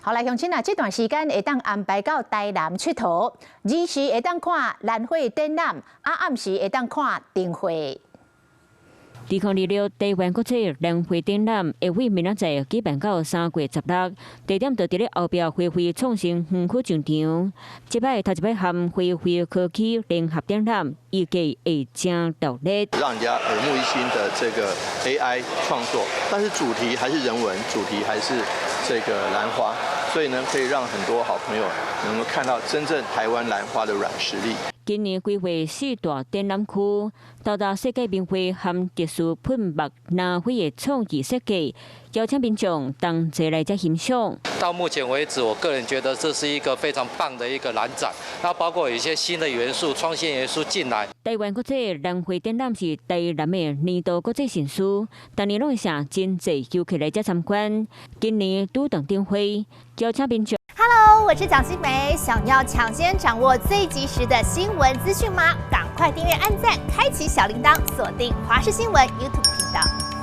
好來，鄉親啊，這段時間會當安排到台南𨑨迌，日時會當看蘭花展覽，啊暗時會當看燈會。2026台灣國際蘭花展覽會佇明仔載舉辦到3月16，地點就佇咧後壁花卉創新園區上場。這擺頭一擺和花卉科技聯合展覽，預計會誠熱鬧。讓人家耳目一新的這個 AI 創作，但是主題還是人文，主題還是這個蘭花，所以呢，可以讓很多好朋友能夠看到真正台灣蘭花的軟實力。今年規劃四大展覽區，到達世界名花和特殊噴墨蘭花的創意設計，邀請民眾同齊來遮欣賞。到目前為止，我個人覺得這是一個非常棒的一個蘭展，那包括有一些新的元素、創新元素進來。台灣國際蘭花展覽是台南的年度國際盛事，逐年攏會吸引真濟遊客來遮參觀。今年主動燈會，邀請民眾。 Hello，我是蔣新梅，想要搶先掌握最及時的新聞資訊嗎？趕快訂閱、按讚、開啟小鈴鐺，鎖定華視新聞 YouTube 頻道。